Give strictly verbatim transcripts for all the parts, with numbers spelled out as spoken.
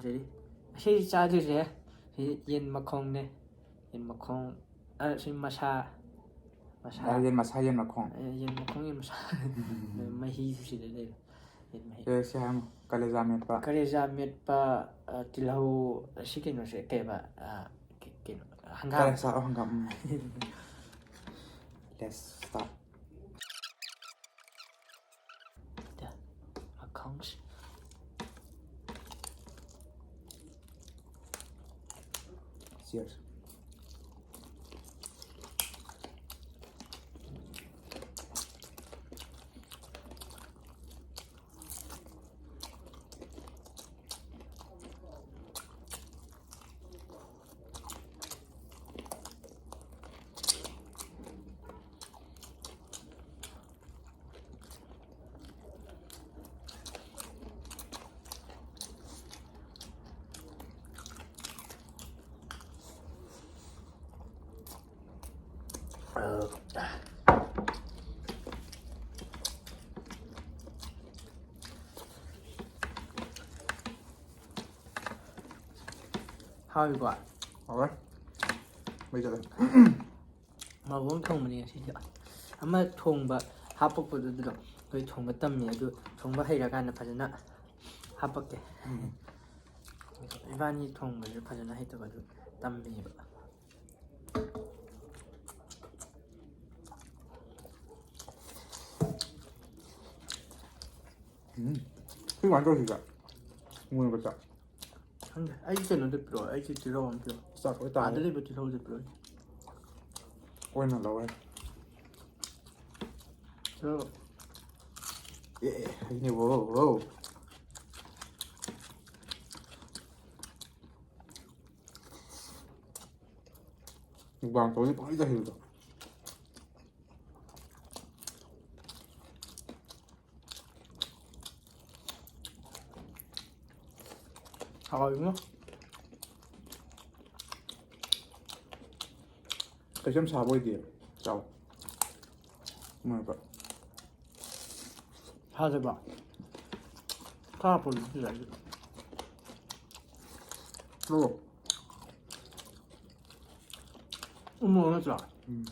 ꯆꯥꯗ꯭ꯔꯤ꯫ ꯑꯁꯤ ꯆꯥꯗꯣꯏꯁꯦ ꯁꯤ ꯌꯦꯟ ꯃꯈꯣꯡꯅꯦ꯫ ꯌꯦꯟ ꯃꯈꯣꯡ, ꯑ, ꯁꯤ ꯃꯁꯥ, ꯃꯁꯥ꯫ ꯑ, ꯌꯦꯟ ꯃꯁꯥ, ꯌꯦꯟ ꯃꯈꯣꯡ꯫ ꯑ, ꯌꯦꯟ ꯃꯈꯣꯡ, ꯌꯦꯟ ꯃꯁꯥ꯫ ꯃꯍꯤꯁꯨ ꯁꯤꯗ ꯂꯩꯔꯦ꯫ ꯌꯦꯟ ꯃꯍꯤ꯫ ꯑꯦ, ꯁꯤ ꯍꯥꯏꯔꯝꯃꯣ꯫ ꯀꯂꯦꯖꯥ ꯃꯦꯠꯄ꯫ ꯀꯂꯦꯖꯥ ꯃꯦꯠꯄ, ꯑ, ꯇꯤꯜꯍꯧ, ꯑꯁꯤ ꯀꯩꯅꯣꯁꯦ, ꯀꯩꯕ? ꯑ, ꯀ-, ꯀꯩꯅꯣ, ꯍꯪꯒꯥꯝ꯫ ꯀꯂꯦꯖꯥ, ꯑꯣ, ꯍꯪꯒꯥꯝ, ꯎꯝ꯫ Let's start. ꯃꯈꯣꯡꯁꯦ꯫ Cheers. ꯍꯥꯎꯏꯀꯣ? ꯍꯥꯎꯋꯦ꯫ ꯃꯩ ꯆꯠꯂꯦ꯫ ꯃꯥꯕꯣꯡ ꯊꯣꯡꯕꯅꯤ ꯉꯁꯤꯗꯤ꯫ ꯑꯃ ꯊꯣꯡꯕ ꯍꯥꯞꯄꯛꯄꯗꯨꯗ ꯑꯩꯈꯣꯏ ꯊꯣꯡꯕ ꯇꯝꯃꯤ꯫ ꯑꯗꯨ ꯊꯣꯡꯕ ꯍꯩꯔꯀꯥꯟꯗ ꯐꯖꯅ ꯍꯥꯞꯄꯛꯀꯦ꯫ ꯎꯝ꯫ ꯏꯕꯥꯅꯤ ꯊꯣꯡꯕꯁꯦ ꯐꯖꯅ ꯍꯩꯇꯕ, ꯑꯗꯨ ꯇꯝꯃꯤꯕ꯫ ꯎꯝ꯫ ꯁꯤ ꯀꯃꯥꯏꯅ ꯇꯧꯁꯤꯒꯦ? ꯃꯣꯏꯒ ꯆꯥꯛ꯫ ꯈꯪꯗꯦ꯫ ꯑꯩ ꯀꯩꯅꯣꯗ ꯄꯤꯔꯛꯑꯣ꯫ ꯑꯩꯁꯦ ꯇꯤꯜꯍꯧ ꯑꯃ ꯄꯤꯔꯛꯑꯣ꯫ ꯆꯥꯛ ꯂꯣꯏ ꯇꯥꯔꯦ꯫ ꯑꯥꯗ ꯂꯩꯕ ꯇꯤꯜꯍꯧꯗ ꯄꯤꯔꯛꯑꯣ꯫ ꯑꯣꯏꯅ ꯂꯧꯔꯦ꯫ ꯇꯤꯜꯍꯧ꯫ ꯑꯦ, ꯑꯦ, ꯍꯩꯅꯦ, ꯋꯣ, ꯋꯣ꯫ ꯃꯨꯛꯕꯥꯡ ꯇꯧꯔꯗꯤ ꯄꯪꯍꯩꯗ ꯍꯩꯕꯗꯣ꯫ ꯍꯥꯎꯏꯉꯣ꯫ ꯀꯩꯁꯨ ꯌꯥꯝ ꯁꯥꯕ ꯑꯣꯏꯗꯦ꯫ ꯆꯥꯎ꯫ ꯃꯣꯔꯣꯛꯀ꯫ ꯁꯥꯗꯕ꯫ ꯈꯔ ꯍꯥꯞꯄꯣ ꯑꯗꯨꯗꯤ ꯌꯥꯏ꯫ ꯎ ꯃꯣꯔꯣꯛ ꯅꯠꯇ꯭ꯔꯣ? ꯎꯝ꯫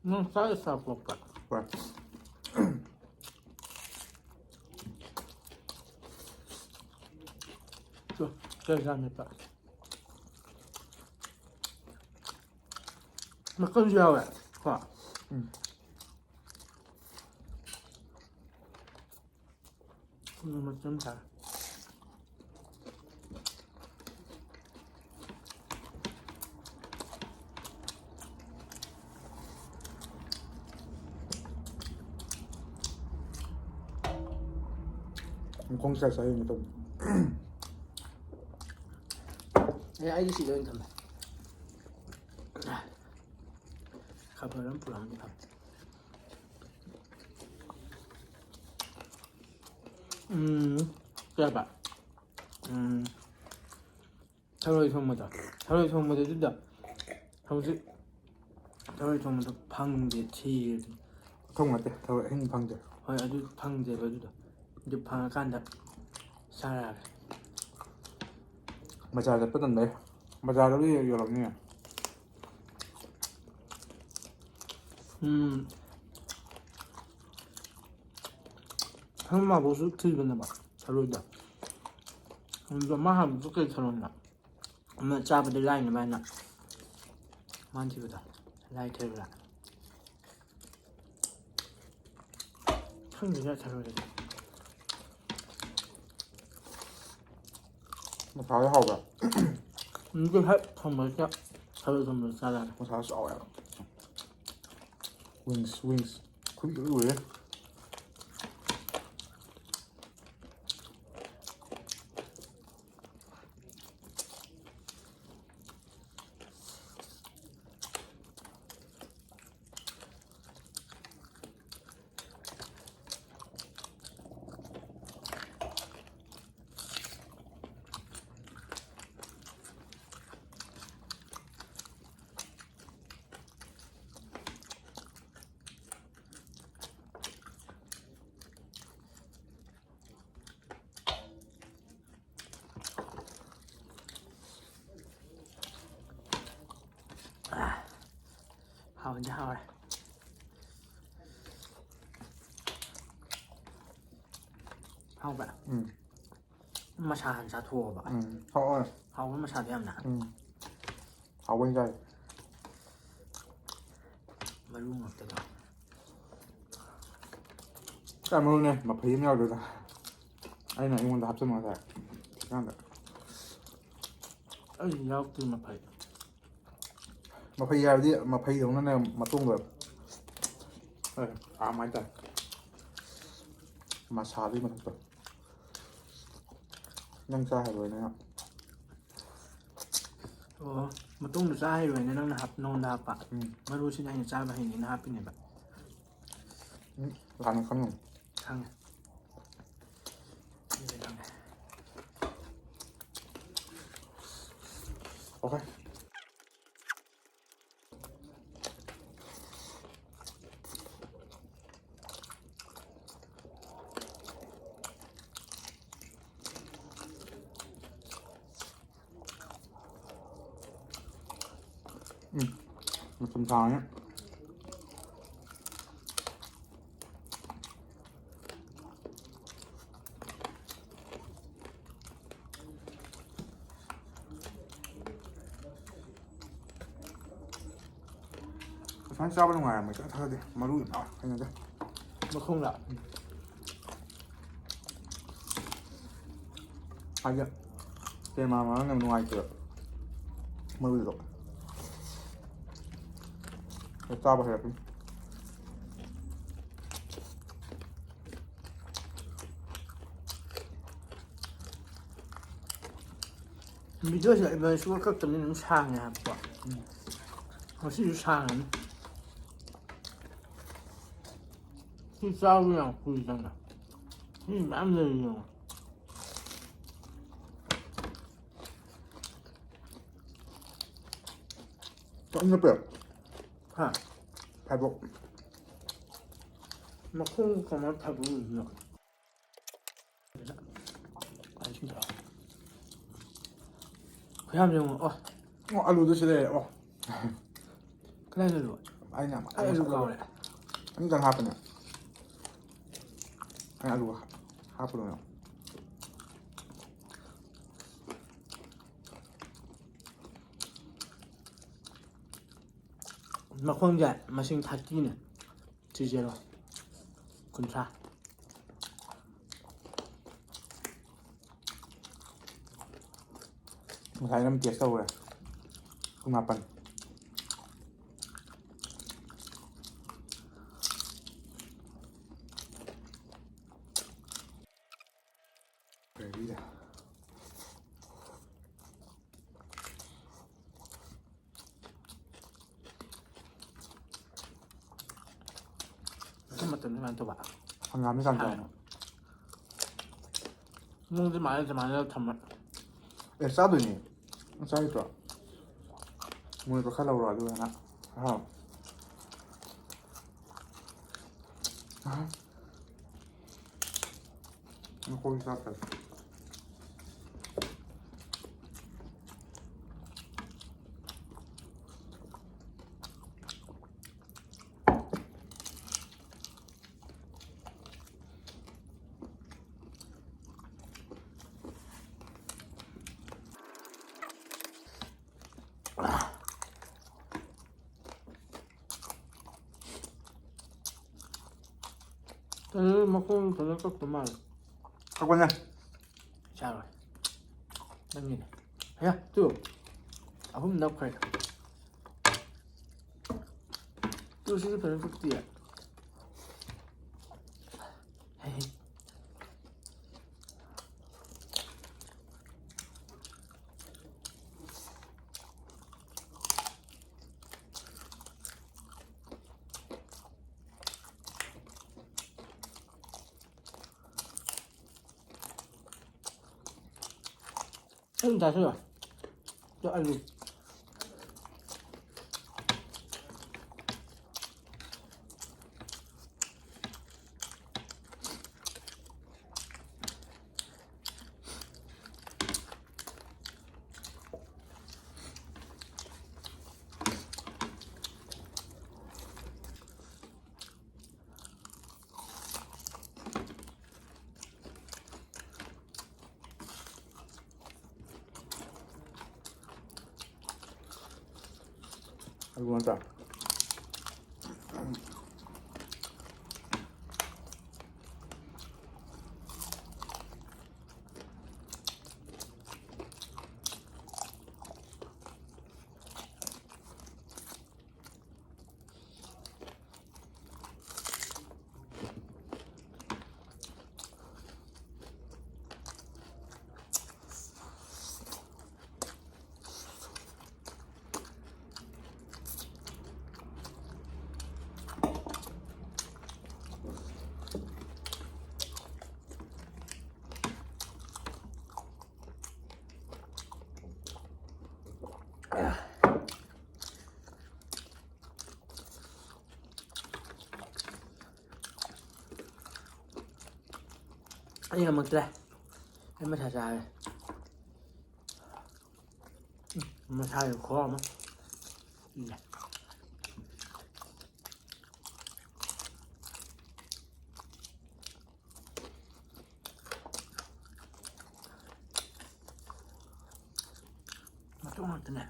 ꯅꯪ ꯆꯥꯛ ꯆꯥꯊꯣꯛꯄ꯫ ꯍꯣꯏ꯫ ꯇꯨ, ꯆꯥꯛ ꯆꯥ ꯃꯦꯠꯄ꯫ ꯃꯀꯟꯁꯨ ꯌꯥꯎꯋꯦ꯫ ꯀꯣ꯫ ꯎꯝ꯫ ꯃꯆꯨꯝ ꯇꯥꯏ꯫ ꯃꯈꯣꯡ ꯆꯥꯏ ꯆꯥꯏ ꯑꯣꯏꯅ ꯇꯧ꯫ ꯑꯦ, ꯑꯩꯗꯤ ꯁꯤꯗ ꯑꯣꯏꯅ ꯊꯝꯃꯦ꯫ ꯈꯕꯔ ꯑꯃ ꯄꯨꯔꯛꯑꯝꯗꯤ ꯐꯕ꯫ ꯎꯝ, ꯀꯩ ꯍꯥꯏꯕ? ꯎꯝ, ꯊꯔꯣꯏ ꯊꯣꯡꯕꯗꯣ, ꯊꯔꯣꯏ ꯊꯣꯡꯕꯗꯨꯗ ꯍꯧꯖꯤꯛ ꯊꯔꯣꯏ ꯊꯣꯡꯕꯗꯣ ꯐꯪꯗꯦ, ꯊꯤꯔꯦ꯫ ꯑꯊꯣꯡ ꯅꯠꯇꯦ, ꯊꯔꯣꯏ ꯑꯍꯤꯡ ꯐꯪꯗꯦ꯫ ꯍꯣꯏ, ꯑꯗꯨ ꯐꯪꯗꯦꯕ ꯑꯗꯨꯗꯣ꯫ ꯑꯗꯨ ꯐꯪꯉꯀꯥꯟꯗ ꯆꯥꯔꯛꯑꯒꯦ꯫ ꯕꯖꯥꯔ ꯆꯠꯄ ꯇꯟꯕꯩ꯫ ꯕꯖꯥꯔꯗꯕꯨꯗꯤ ꯌꯣꯜꯂꯝꯅꯤ꯫ ꯎꯝ꯫ ꯍꯪ ꯃꯥꯕꯨꯁꯨ ꯊꯤꯕꯅꯦꯕ ꯊꯔꯣꯏꯗꯣ꯫ ꯑꯗꯨꯗꯣ ꯃꯥ ꯍꯪꯕꯗꯣ ꯀꯩ ꯊꯔꯣꯏꯅꯣ? ꯑꯃ ꯆꯥꯕꯗ ꯂꯥꯏꯅꯕ ꯍꯥꯏꯅ ꯃꯥꯅ ꯊꯤꯕꯗꯣ꯫ ꯂꯥꯏ ꯊꯤꯕꯗ꯫ ꯈꯪꯗꯦꯗ ꯊꯔꯣꯏꯗꯗꯤ꯫ ꯃꯁꯥꯗꯤ ꯍꯥꯎꯕ꯭ꯔꯥ? ꯎꯝ, ꯑꯗꯨ ꯍꯦꯛ ꯊꯣꯡꯕꯗ ꯊꯔꯣꯏ ꯊꯣꯡꯕꯗ ꯆꯥꯔꯛꯑꯦ꯫ ꯃꯁꯥꯁꯨ ꯆꯥꯎꯋꯦꯕ꯫ Wings, wings. ꯈꯨꯏ ꯂꯣꯏꯔꯦ꯫ ꯍꯥꯎꯗꯤ ꯍꯥꯎꯔꯦ꯫ ꯍꯥꯎꯕ꯭ꯔꯥ? ꯎꯝ꯫ ꯃꯁꯥ ꯍꯥꯟꯅ ꯆꯥꯊꯣꯛꯑꯣꯕ꯫ ꯎꯝ꯫ ꯍꯥꯎꯋꯦ꯫ ꯍꯥꯎꯕ ꯃꯁꯥꯗꯣ ꯌꯥꯝꯅ꯫ ꯎꯝ꯫ ꯍꯥꯎꯕ ꯍꯤꯟꯖꯥꯡ꯫ ꯃꯔꯨ ꯉꯥꯛꯇꯗꯣ꯫ ꯀꯥꯏ ꯃꯔꯨꯅꯦ? ꯃꯐꯩ ꯑꯃ ꯌꯥꯎꯗꯣꯏꯗ꯫ ꯑꯩꯅ ꯑꯩꯉꯣꯟꯗ ꯍꯥꯞꯆꯤꯟꯕ ꯉꯁꯥꯏ꯫ ꯊꯤꯀꯥꯟꯗ꯫ ꯑꯩ ꯌꯥꯎꯗꯦ ꯃꯐꯩ꯫ ꯃꯐꯩ ꯍꯥꯏꯕꯗꯤ ꯃꯐꯩꯗꯧꯅꯅꯦ ꯃꯇꯣꯡꯗꯣ꯫ ꯑꯦ, ꯑꯥꯝ ꯍꯥꯏꯇꯥꯔꯦ꯫ ꯃꯁꯥꯗꯨꯒꯤ ꯃꯊꯛꯇ꯫ ꯅꯪ ꯆꯥ ꯍꯩꯔꯣꯏꯅꯦ꯫ ꯑꯣ, ꯃꯇꯣꯡꯗꯣ ꯆꯥ ꯍꯩꯔꯣꯏꯅꯦ ꯅꯪꯅ ꯍꯥꯞ-, ꯅꯉꯣꯟꯗ ꯍꯥꯞꯄ꯫ ꯎꯝ꯫ ꯃꯔꯨꯁꯤꯅ ꯑꯩꯅ ꯆꯥꯕ ꯍꯩꯅꯤꯅ ꯍꯥꯞꯄꯤꯅꯦꯕ꯫ ꯎꯝ, ꯂꯥꯟꯅ ꯈꯪꯒꯅꯨ꯫ ꯈꯪꯉꯦ꯫ ꯑꯩꯗꯤ ꯈꯪꯉꯦ꯫ OK꯫ ꯎꯝ, ꯃꯇꯝ ꯁꯥꯡꯉꯦ꯫ ꯑꯁꯨꯃꯥꯏꯅ ꯆꯥꯕ ꯅꯨꯡꯉꯥꯏꯔꯝꯃꯣꯏ, ꯆꯥ ꯊꯥꯖꯗꯦ꯫ ꯃꯔꯨ ꯌꯥꯝ ꯌꯥꯎꯋꯦ, ꯍꯩꯅꯗꯦ꯫ ꯃꯈꯣꯡꯗ? ꯎꯝ꯫ ꯍꯥꯏꯗꯤ ꯀꯦꯃꯦꯔꯥ ꯃꯥꯡꯅꯕ ꯅꯨꯡꯉꯥꯏꯇꯦꯕ ꯃꯔꯨꯗꯣ꯫ ꯑꯗꯨ ꯆꯥꯕ ꯍꯩꯔꯛꯄꯅꯤ꯫ ꯚꯤꯗꯤꯑꯣꯁꯦ ꯏꯕꯥꯅꯤ ꯁꯨꯡꯀꯛ ꯀꯛꯇꯕꯅꯤꯅ ꯑꯗꯨꯝ ꯁꯥꯡꯉꯦ ꯍꯥꯏꯕꯀꯣ꯫ ꯎꯝ꯫ ꯉꯁꯤꯁꯨ ꯁꯥꯡꯉꯅꯤ꯫ ꯁꯤ ꯆꯥꯕ ꯌꯥꯝ ꯀꯨꯏ ꯆꯪꯉꯦ꯫ ꯃꯤ ꯃꯌꯥꯝ ꯂꯩꯔꯤ ꯌꯦꯡꯉꯣ꯫ ꯆꯥꯛ ꯅꯠꯇꯦ꯫ ꯍꯥ? ꯐꯥꯏꯕꯣꯛ꯫ ꯃꯈꯣꯡ ꯀꯃꯥꯏꯅ ꯐꯥꯏꯕꯣꯛ ꯑꯣꯏꯗꯣꯏꯅꯣ? ꯈꯨꯌꯥꯝ ꯌꯦꯡꯉꯣ꯫ ꯑꯣ꯫ ꯑꯣ, ꯑꯂꯨꯗꯨ ꯁꯤ ꯂꯩꯔꯦ꯫ ꯑꯣ꯫ ꯀꯗꯥꯏꯗ ꯑꯂꯨ? ꯑꯩꯅ ꯑꯩ ꯑꯂꯨ ꯀꯥꯎꯔꯦ꯫ ꯑꯅꯤꯇꯪ ꯍꯥꯞꯄꯅꯦ꯫ ꯑꯩ ꯑꯂꯨ ꯍꯥꯞꯄꯗꯣ ꯌꯦꯡꯉꯣ꯫ ꯃꯈꯣꯡꯁꯦ ꯃꯁꯤꯡ ꯊꯥꯔꯇꯤꯅꯦ꯫ ꯁꯤ ꯖꯦꯔꯣ꯫ ꯀꯨꯟꯊ꯭ꯔꯥ꯫ ꯉꯁꯥꯏꯅ ꯑꯃ ꯇꯦꯁ ꯇꯧꯈ꯭ꯔꯦ꯫ ꯄꯨꯡ ꯃꯥꯄꯟ꯫ ꯒ꯭ꯔꯦꯚꯤꯗ꯫ ꯑꯗꯨ ꯃꯇꯝꯗ ꯀꯃꯥꯏꯅ ꯇꯧꯕ? ꯍꯪꯒꯥꯝꯗꯤ ꯀꯥꯡꯁꯣꯏ꯫ ꯍꯥꯟꯅ ꯃꯑꯣꯡꯗꯤ ꯃꯥꯟꯅ ꯑꯗꯨꯃꯥꯏꯅ ꯊꯝꯕ꯫ ꯑꯦ, ꯆꯥꯗꯣꯏꯅꯦ꯫ ꯅꯪ ꯆꯥꯈꯤꯗ꯭ꯔꯣ? ꯃꯣꯏꯗꯣ ꯈꯔ ꯂꯧꯔꯣ, ꯑꯗꯨꯒ ꯅꯪ꯫ ꯑꯍꯥꯎ꯫ ꯑꯍꯥ꯫ ꯃꯈꯣꯡ ꯆꯥꯛ ꯆꯥꯏ꯫ ꯑꯗꯨ ꯃꯈꯣꯡ ꯐꯖꯅ ꯀꯛꯇ ꯃꯥꯜꯂꯦ꯫ ꯀꯛꯄꯅꯦ꯫ ꯆꯥꯔꯣꯏ꯫ ꯅꯪꯒꯤꯅꯦ꯫ ꯍꯌꯥ, ꯇꯨ꯫ ꯑꯍꯨꯝ ꯅꯞꯈ꯭ꯔꯦ꯫ ꯇꯨ, ꯁꯤꯁꯨ ꯐꯖꯅ ꯀꯛꯇꯤꯌꯦ꯫ ꯍꯦ ꯍꯦ꯫ ꯑꯗꯨꯝ ꯆꯥꯁꯤꯜꯂꯣ꯫ ꯑꯗꯣ ꯑꯂꯨ꯫ ꯑꯗꯨ ꯅꯠꯇ꯭ꯔꯥ? ꯑꯩ ꯉꯝꯃꯛꯇ꯭ꯔꯦ꯫ ꯑꯩ ꯃꯁꯥ ꯆꯥꯔꯦ꯫ ꯎꯝ, ꯃꯁꯥꯒꯤ ꯈꯨꯍꯥꯎ ꯑꯃ꯫ ꯎꯝ꯫ ꯃꯇꯣꯡ ꯉꯥꯛꯇꯅꯦ꯫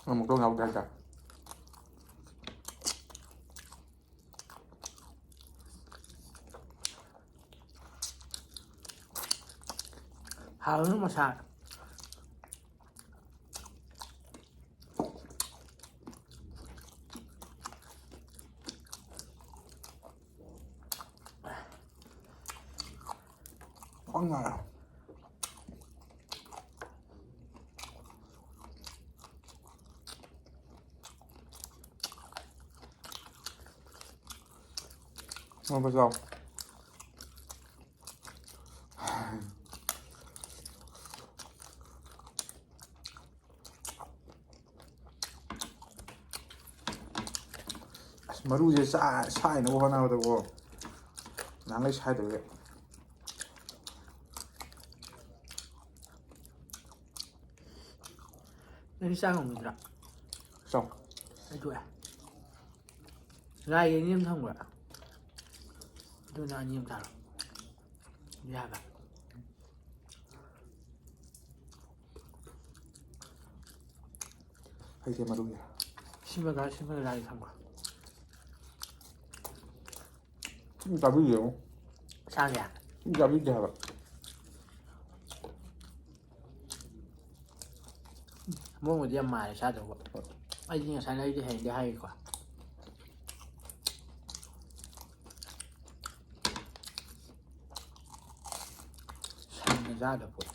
ꯅꯪ ꯃꯇꯣꯡ ꯌꯥꯎꯗꯦ ꯍꯥꯏꯗꯥꯏ? ꯍꯥꯎꯅ ꯃꯁꯥ꯫ ꯈ꯭ꯋꯥꯡ ꯅꯥꯔꯦ꯫ ꯃꯣꯔꯣꯛ ꯃꯆꯥꯎ꯫ ꯃꯔꯨꯁꯦ ꯆꯥ-, ꯁꯥꯏꯅꯕ ꯍꯣꯠꯅꯕꯗꯀꯣ, ꯅꯍꯥꯟꯈꯩ ꯁꯥꯏꯗꯕꯁꯦ꯫ ꯅꯪꯗꯤ ꯆꯥꯛ ꯉꯝꯈꯤꯗ꯭ꯔꯥ? ꯆꯥꯎ꯫ ꯑꯩ ꯇꯣꯛꯑꯦ꯫ ꯂꯥꯏꯒꯤ ꯑꯅꯤ ꯑꯃ ꯊꯝꯈ꯭ꯔꯦ꯫ ꯑꯗꯨꯅ ꯑꯅꯤ ꯑꯃ ꯊꯥꯔꯣ꯫ ꯌꯥꯕ꯫ ꯍꯩꯁꯦ ꯃꯔꯨꯒꯤ꯫ ꯁꯤꯃꯒ ꯁꯤꯃꯒ ꯂꯥꯏꯒꯤ ꯊꯝꯈ꯭ꯔꯣ꯫ ꯁꯨꯝ ꯆꯥꯕꯤꯗꯦ ꯌꯦꯡꯉꯣ꯫ ꯆꯥꯒꯦ? ꯁꯨꯝ ꯆꯥꯕꯤꯗꯦ ꯍꯥꯏꯕ꯫ ꯃꯑꯣꯡꯗꯤ ꯌꯥꯝ ꯃꯥꯜꯂꯦ ꯆꯥꯗꯧꯕ꯫ ꯑꯩꯗꯤ ꯉꯁꯥꯏ ꯑꯩꯗꯤ ꯍꯌꯦꯡꯗꯤ ꯍꯥꯏꯒꯦꯀꯣ꯫ ꯁꯟꯅ ꯆꯥꯗꯕ ꯄꯣꯠ꯫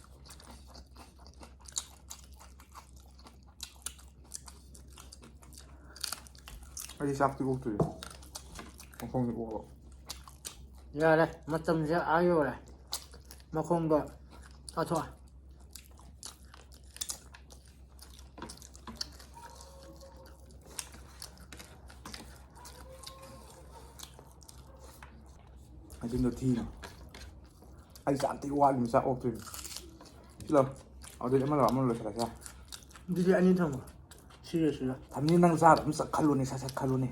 ꯑꯩꯗꯤ ꯆꯥꯛꯇꯤ ꯑꯣꯛꯇ꯭ꯔꯤ꯫ ꯃꯈꯣꯡꯗꯤ ꯑꯣꯛꯑꯕ꯫ ꯌꯥꯔꯦ, ꯃꯇꯝꯁꯦ ꯑꯥ ꯌꯧꯔꯦ꯫ ꯃꯈꯣꯡꯗꯣ ꯆꯥꯊꯣꯛꯑꯣ꯫ ꯑꯗꯨꯅ ꯊꯤꯅ꯫ ꯑꯩ ꯆꯥꯛ ꯑꯝꯇ ꯋꯥꯠꯂꯤꯃꯤ, ꯆꯥꯛ ꯑꯣꯛꯇ꯭ꯔꯤꯃꯤ꯫ ꯁꯤ ꯂꯧ꯫ ꯑꯗꯨꯗꯤ ꯑꯃ ꯂꯧ, ꯑꯃ ꯂꯣꯏꯁꯤꯜꯂꯁꯦ꯫ ꯑꯗꯨꯗꯤ ꯑꯅꯤ ꯊꯝꯃꯣ꯫ ꯁꯤꯔꯦ, ꯁꯤꯔꯦ꯫ ꯊꯝꯅꯤ, ꯅꯪ ꯆꯥꯗ ꯑꯗꯨꯝ ꯆꯠꯈꯜꯂꯨꯅꯦ, ꯁꯠ ꯁꯠ ꯈꯜꯂꯨꯅꯦ꯫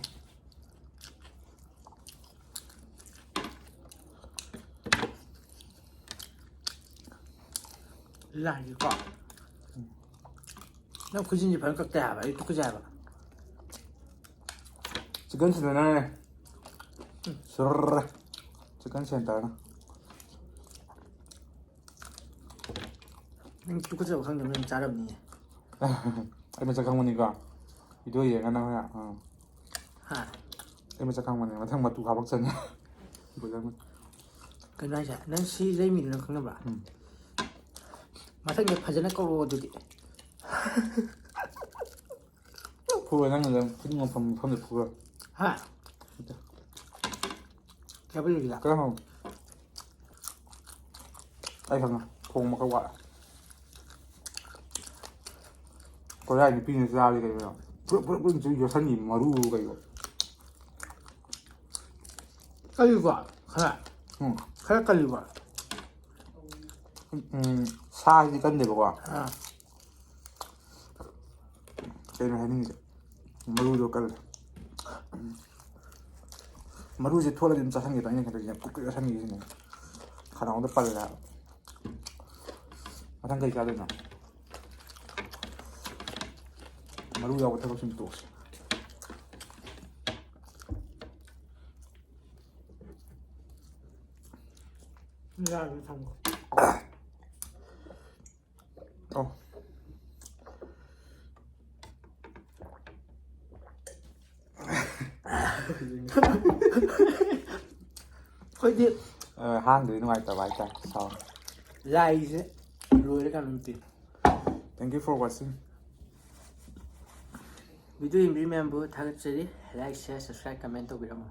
ꯂꯥꯏꯒꯤꯀꯣ꯫ ꯅꯪ ꯈꯨꯖꯤꯟꯁꯦ ꯐꯖꯅ ꯀꯛꯇꯦ ꯍꯥꯏꯕ, ꯑꯩ ꯇꯨꯀꯠꯆꯩ ꯍꯥꯏꯕ꯫ ꯆꯤꯛꯀꯟ ꯁꯦꯟꯇꯔꯅꯦ꯫ ꯁꯨꯔꯔ꯫ ꯆꯤꯛꯀꯟ ꯁꯦꯟꯇꯔꯅ꯫ ꯅꯪ ꯇꯨꯀꯠꯆꯕ ꯈꯪꯗꯕ ꯅꯪ ꯆꯥꯔꯝꯅꯤꯌꯦ꯫ ꯑꯩ ꯃꯁꯛ ꯈꯪꯕꯅꯤꯀꯣ꯫ ꯚꯤꯗꯤꯑꯣ ꯌꯦꯡꯉ ꯅꯪ ꯍꯣꯔꯦꯟ, ꯑꯥ꯫ ꯍꯥ? ꯑꯩ ꯃꯁꯛ ꯈꯪꯕꯅꯦ꯫ ꯃꯊꯪ ꯃꯇꯨ ꯍꯥꯄꯛꯆꯅꯤ꯫ ꯕꯣꯏꯂꯔ ꯃꯇꯨ꯫ ꯀꯩꯅꯣ ꯍꯥꯏꯁꯦ? ꯅꯪ ꯁꯤ ꯂꯩꯃꯤꯗꯨ ꯅꯪ ꯈꯪꯅꯕ꯭ꯔꯥ? ꯎꯝ꯫ ꯃꯊꯪꯗ ꯐꯖꯅ ꯀꯧꯔꯛꯑꯣ ꯑꯗꯨꯗꯤ꯫ ꯐꯨꯔꯣꯏ, ꯅꯪ ꯑꯗꯨꯝ ꯐꯨꯅꯤꯡꯕ ꯃꯐꯝ, ꯃꯐꯝꯗ ꯐꯨꯔꯣꯏ꯫ ꯍꯥ? ꯅꯠꯇꯦ꯫ ꯀꯌꯥ ꯄꯤꯔꯤꯒꯦ? ꯀꯔꯝꯕ? ꯑꯩ ꯈꯪꯉꯦ꯫ ꯊꯣꯡ ꯃꯈꯜ ꯋꯥꯠꯂꯦ꯫ ꯀꯣꯔꯤꯌꯥꯒꯤ ꯅꯨꯄꯤꯅ ꯆꯥꯔꯗꯤ ꯀꯩꯅꯣ? ꯐꯨꯔꯨꯞ ꯐꯨꯔꯨꯞ ꯐꯨꯔꯨꯞ ꯌꯣꯠꯁꯟꯕꯤ ꯃꯔꯨ ꯀꯩꯅꯣ? ꯀꯜꯂꯤꯀꯣ? ꯈꯔ ꯎꯝ꯫ ꯈꯔ ꯀꯜꯂꯤꯀꯣ? ꯎꯝ, ꯁꯥꯁꯤꯗꯤ ꯀꯟꯗꯦꯕꯀꯣ꯫ ꯑꯥ꯫ ꯀꯩꯅꯣ ꯍꯥꯏꯅꯤꯡꯉꯤꯁꯦ? ꯃꯔꯨꯗꯣ ꯀꯜꯂꯦ꯫ ꯃꯔꯨꯁꯦ ꯊꯣꯠꯂꯗꯤ ꯑꯗꯨꯝ ꯆꯥꯁꯟꯒꯦ ꯇꯧꯅꯤ, ꯈꯟꯗꯣꯛꯁꯤꯅꯦ ꯀꯨꯞ ꯀꯨꯞ ꯆꯥꯁꯟꯈꯤꯁꯤꯅꯦ꯫ ꯈꯅꯥꯎꯗ ꯄꯜꯂꯦ ꯍꯥꯏꯕ꯫ ꯃꯊꯪ ꯀꯩ ꯆꯥꯗꯣꯏꯅꯣ? ꯃꯔꯨ ꯌꯥꯎꯕ ꯊꯕꯛꯁꯤꯡ ꯇꯣꯛꯁꯤ꯫ ꯌꯥꯔꯦ, ꯊꯝꯈꯣ꯫ ꯑꯣ꯫ ꯑꯩꯈꯣꯏꯗꯤ ꯑ, ꯍꯥꯡꯗꯣꯏ ꯅꯨꯡꯉꯥꯏꯇꯕ ꯍꯥꯏꯇꯥꯔꯦ꯫ ꯁꯥꯎ꯫ ꯂꯥꯏꯁꯦ ꯂꯣꯏꯔꯦ ꯀꯩꯅꯣ ꯅꯨꯄꯤ꯫ Thank you for watching. Video ꯌꯦꯡꯕꯤꯔꯤ ꯃꯌꯥꯝꯕꯨ ꯊꯥꯒꯠꯆꯔꯤ꯫ Like, share, subscribe, comment ꯇꯧꯕꯤꯔꯝꯃꯣ꯫